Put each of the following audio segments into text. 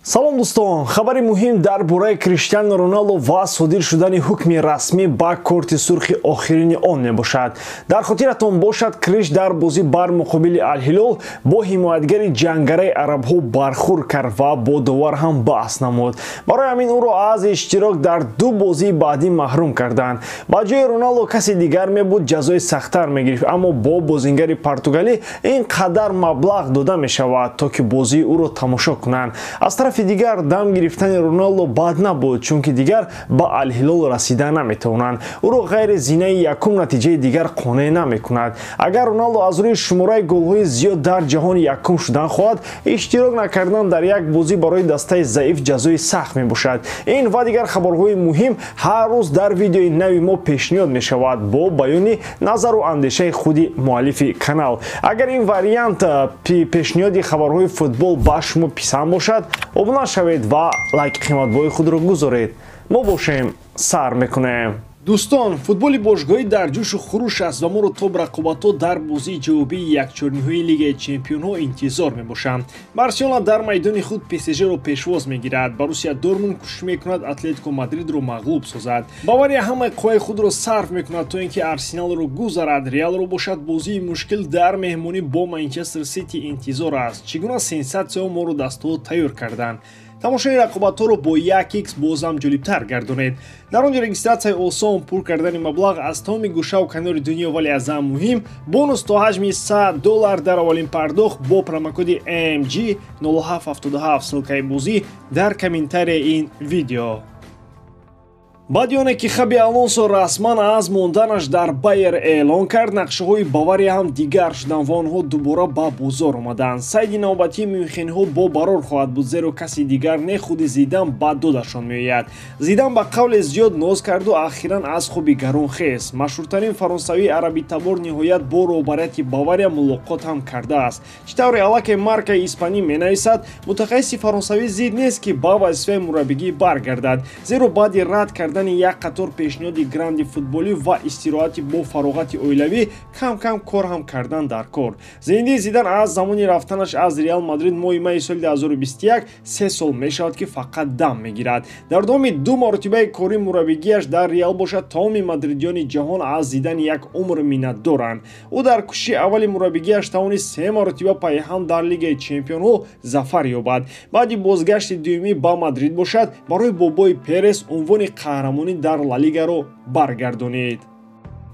Салом дӯстон, хабари муҳим дар бораи Криштиану Роналдо ва содир шудани ҳукми расмӣ ба корти сурхи охирини он мебошад. Дар хотиратон бошад, Криш дар бозӣ бар муқобили Алҳилол бо ҳимоятгари ҷангараи арабҳо бархӯрд кард ва бо довар ҳам баҳс намуд. Барои ҳамин ӯро аз иштирок дар ду бозии баъдӣ маҳрум карданд. Ба ҷои Роналдо каси дигар мебуд, ҷазои сахттар мегирифт, аммо бо бозингари португалӣ ин қадар маблағ дода мешавад, то ки бозии ӯро тамошо кунанд. Аз тарафи дигар дам гирифтани Роналдо бад набуд, чунки дигар ба Алҳилол расида наметавонанд. Ӯро ғайри зинаи якум натиҷаи дигар қонеъ намекунад. Агар Роналдо аз рӯи шумораи голҳои зиёд дар ҷаҳон якум шудан хоҳад, иштирок накардан дар як бозӣ барои дастаи заиф ҷазои сахт мебошад. Ин ва дигар хабарҳои муҳим ҳар рӯз дар видеои нави мо пешниҳод мешавад бо баёни назару андешаи худи муаллифи канал. Агар ин вариант пешниҳоди хабарҳои футбол ба шумо писанд бошад, обуна шавед ва лайки қиматбои худро гузоред. Мо бошем, сар мекунем. Дӯстон, футболи бошгоҳӣ дар ҷӯшу хуруш аст ва моро то рақобатҳо дар бозии ҷавобии якчорниҳои Лигаи чемпионҳо интизор мебошанд. Барселона дар майдони худ ПСЖ-ро пешвоз мегирад. Боруссия Дортмунд кӯшиш мекунад Атлетико Мадридро мағлуб созад. Бавария ҳамаи қувваи худро сарф мекунад, то ин ки Арсеналро гузарад. Реалро бошад, бозии мушкил дар меҳмонӣ бо Манчестер Сити интизор аст. Чӣ гуна сенсатсияҳо моро дастҳо тайёр карданд? Тамошои рақобатҳоро бо 1x бозам ҷолибтар гардонед. Дар он ҷо регистратсияи осон, пур кардани маблағ аз тамоми гӯшаву канори дунё, вале аз ҳам муҳим бонус то ҳаҷми $100 дар аввалин пардохт бо промокоди MG 0777. Ссылкаи бозӣ дар комментарияи ин видео. Баъди оне ки Хаби Алонсо расман аз монданаш дар Байер эълон кард, нақшаҳои Бавария ҳам дигар шуданд ва онҳо дубора ба бозор омаданд. Сайди навбатии мюнхенҳо бо барор хоҳад буд, зеро каси дигар не, худи Зидан ба додашон меояд. Зидан ба қавле зиёд ноз карду ахиран аз хоби гарон хест. Машҳуртарин фаронсавии арабитабор ниҳоят бо роҳбарияти Бавария мулоқот ҳам кардааст. Чӣ тавре аллакай Маркаи испанӣ менависад, мутахассиси фаронсавӣ зид нест, ки ба вазифаи мураббигӣ баргардад, зеро баъди рад кард як қатор пешниҳоди гранди футболӣ ва истироҳати бо фароғати оилавӣ кам-кам кор ҳам кардан дар кор. Зиндии Зидан аз замони рафтанаш аз Реал Мадрид моҳи майи соли 2021 3 сол мешавад, ки фақат дам мегирад. Дар давоми ду маротибаи кори мураббигиаш дар Реал бошад, тамоми мадридиёни ҷаҳон аз Зидани як умр миннат доранд. Ӯ дар кӯшиши аввали мураббигиаш тавонист се маротиба пайҳам дар Лигаи чемпионҳо зафар ёбад. Баъди бозгашти дуюмӣ ба Мадрид бошад, барои бобои Перес унвони қаҳрамонӣ дар Ла Лигаро баргардонид.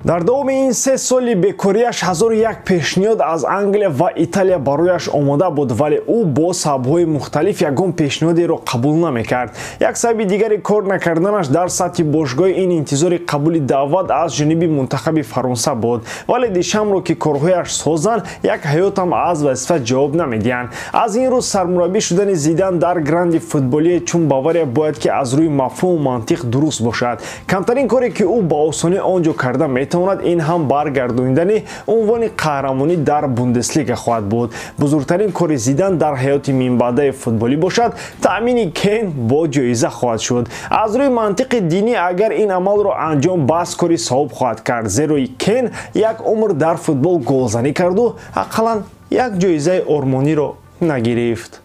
Дар давоми ин 3 соли бекориаш 1001 пешниҳод аз Англия ва Италия барояш омода буд, вале ӯ бо сабабҳои мухталиф ягон пешниҳодеро қабул намекард. Як сабаби дигари кор накарданаш дар сатҳи бошгоҳи ин интизори қабули даъват аз ҷониби мунтахаби Фаронса буд, вале Дешамро ки корҳояш созанд, як ҳаётам аз вазифа ҷавоб намедиҳанд. Аз ин рӯз сармураббӣ шудани Зидан дар гранди футболие чун Бавария бояд ки аз рӯи мафҳуму мантиқ дуруст бошад. Камтарин коре ки ӯ ба осонӣ он ҷо карда метавонад, ин ҳам баргардонидани унвони қаҳрамонӣ дар Бундеслига хоҳад буд. Бузургтарин кори Зидан дар ҳаёти минбаъдаи футболӣ бошад, таъмини Кен бо ҷоиза хоҳад шуд. Аз рӯи мантиқи динӣ агар ин амалро анҷом бас кори савоб хоҳад кард, зеро Кен як умр дар футбол голзанӣ карду ақаллан як ҷоизаи ормониро нагирифт.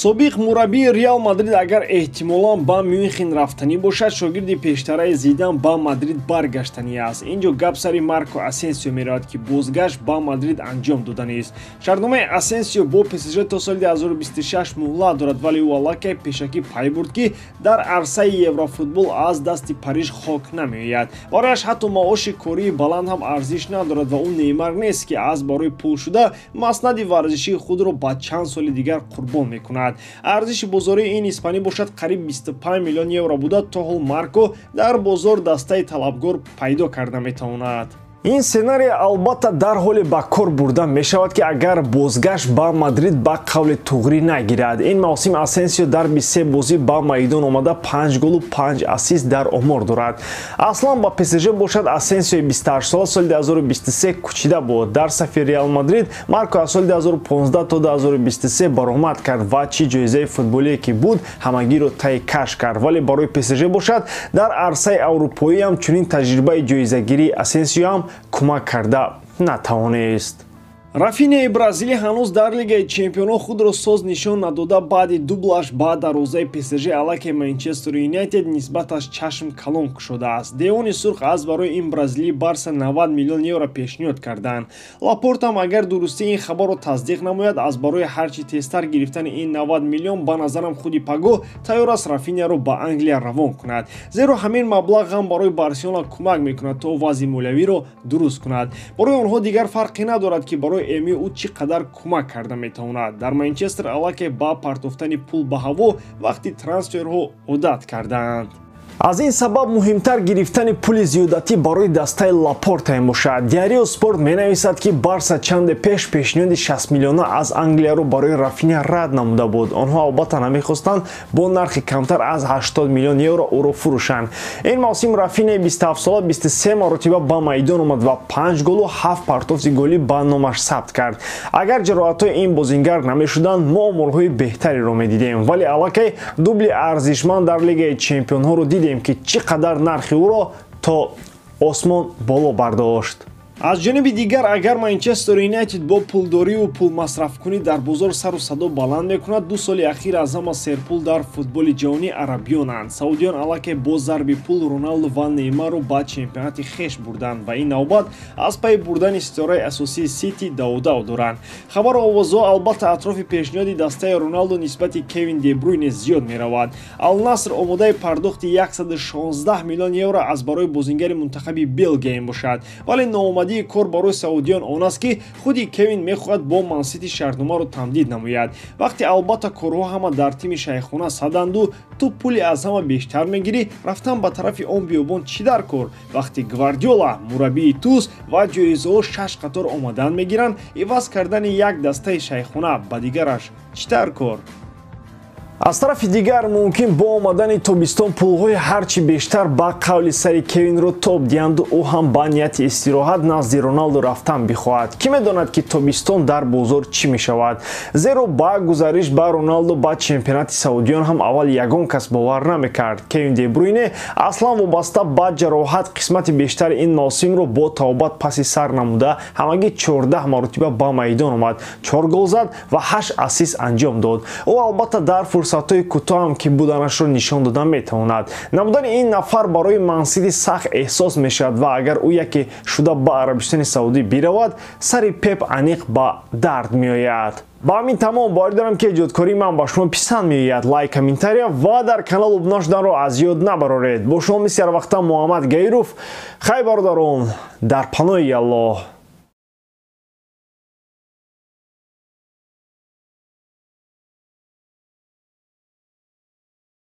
Собиқ мураббии Реал Мадрид агар эҳтимолан ба Мюнхен рафтанӣ бошад, шогирди пештараи Зидан ба Мадрид баргаштанӣ аст. Ин ҷо гап сари Марко Асенсио меравад, ки бозгашт ба Мадрид анҷом доданист. Шартномаи Асенсио бо ПСЖ то соли 2026 муҳлат дорад, вале ӯ аллакай пешакӣ пай бурд, ки дар арсаи еврофутбол аз дасти Париж хок намеояд. Барояш ҳатто маоши кории баланд ҳам арзиш надорад ва ӯ Неймар нест, ки аз барои пул шуда маснади варзишии худро ба чанд соли дигар қурбон мекунад. Арзиши бозории ин испанӣ бошад қариб 25 миллион евро буда, то ҳол Марко дар бозор дастаи талабгор пайдо карда метавонад. Ин сценарий албатта дар ҳоле ба кор бурда мешавад, ки агар бозгашт ба Мадрид ба қавли туғрӣ нагирад. Ин мавсим Асенсио дар 23 бозӣ ба майдон омада 5 голу 5 ассист дар омор дорад. Аслан ба ПСЖ бошад, Асенсиои 28 сола соли 2023 кӯчида буд. Дар сафи Реал Мадрид Марко аз соли 2015 то 2023 баромад кард ва чӣ ҷоизаи футболие ки буд, ҳамагиро тай каш кард. Вале барои ПСЖ бошад, дар арсаи аврупоӣ ҳам чунин таҷрибаи ҷоизагирии Асенсио ҳам кӯмак карда натавонист. Рафиняи бразилӣ ҳанӯз дар Лигаи чемпионҳо худро соз нишон надода, баъди дублаш ба дарвозаи ПСЖ аллакай Манчестер Юнайтед нисбаташ чашм калон кушодааст. Девони сурх аз барои ин бразилии Барса 90 миллион евро пешниҳод карданд. Лапортам агар дурустии ин хабарро тасдиқ намояд, аз барои ҳарчи тезтар гирифтани ин 90 миллион ба назарам худи пагоҳ тайёр аст Рафиняро ба Англия равон кунад. Зеро ҳамин маблағ ҳам барои Барселона кӯмак мекунад то вазъи молиявиро дуруст кунад. Барои онҳо дигар фарқе надорад, ки барои МЮ ӯ чӣ қадар кӯмак карда метавонад. Дар Манчестер аллакай ба партофтани пул ба ҳаво вақти трансферҳо одат кардаанд. Аз ин сабаб муҳимтар гирифтани пули зиёдатӣ барои дастаи Лапорта мебошад. Диарио Спорт менависад, ки Барса чанде пеш пешниҳоди 60 миллиона аз Англияро барои Рафиня рад намуда буд. Онҳо албатта намехостанд бо нархи камтар аз 80 миллион евро ӯро фурӯшанд. Ин мавсим Рафиняи 27сола 23 маротиба ба майдон омад ва 5 голу 7 партофти голӣ ба номаш сабт кард. Агар ҷароҳатҳои ин бозингар намешуданд, мо оморҳои беҳтареро медидем, вале аллакай дубли арзишманд дар Лигаи чемпионҳоро дидем, ки чӣ қадар нархи ӯро то осмон боло бардошт. Аз ҷониби дигар, агар Манчестер Юнайтед бо пулдориву пулмасрафкунӣ дар бозор сару садо баланд мекунад, 2 соли ахир аз ҳама серпул дар футболи ҷаҳонӣ арабиёнанд. Саудиён аллакай бо зарби пул Роналду ва Неймарро ба чемпионати хеш бурданд ва ин навбат аз пайи бурдани ситораи асосии Сити даводав доранд. Хабару овозҳо албатта атрофи пешниҳоди дастаи Роналду нисбати Кевин Дебруйне зиёд меравад. Ал-Наср омодаи пардохти 116 миллион евро аз барои бозингари мунтахаби Белгия мебошад, вале ноомадии кор барои саудиён он аст, ки худи Кевин мехоҳад бо Мансити шартномаро тамдид намояд. Вақте албатта корҳо ҳама дар тими шайхона саданду ту пули аз ҳама бештар мегирӣ, рафтан ба тарафи он биёбон чӣ дар кор? Вақте Гвардиола мураббии туз ва ҷоизаҳо 6 қатор омадан мегиранд, иваз кардани як дастаи шайхона ба дигараш чӣ дар кор? Аз тарафи дигар, мумкин бо омадани тобистон пулҳои ҳарчи бештар ба қавли сари Кевинро тоб диҳанду ӯ ҳам ба нияти истироҳат назди Роналду рафтан бихоҳад. Кӣ медонад, ки тобистон дар бозор чӣ мешавад? Зеро ба гузариш ба Роналду ба чемпионати саудиён ҳам аввал ягон кас бовар намекард. Кевин Дебруйне аслан вобаста ба ҷароҳат қисмати бештари ин мавсимро бо тавбат паси сар намуда, ҳамагӣ 14 маротиба ба майдон омад, 4 гол зад ва 8 ассист анҷом дод. Ӯ албатта дар фурсатҳои кӯтоҳам ки буданашро нишон дода метавонад. Намудани ин нафар барои Мансити сахт эҳсос мешавад ва агар ӯ яке шуда ба Арабистони Саудӣ биравад, сари Пеп аниқ ба дард меояд. Ба ҳамин тамом, боварӣ дорам, ки эҷодкории ман ба шумо писанд меояд. Лайк, комментария ва дар канал обуна шуданро аз ёд набароред. Бо шумо мисли ҳарвақта Муҳаммад Гаиров. Хайр, бародарон, дар паноҳи Аллоҳ.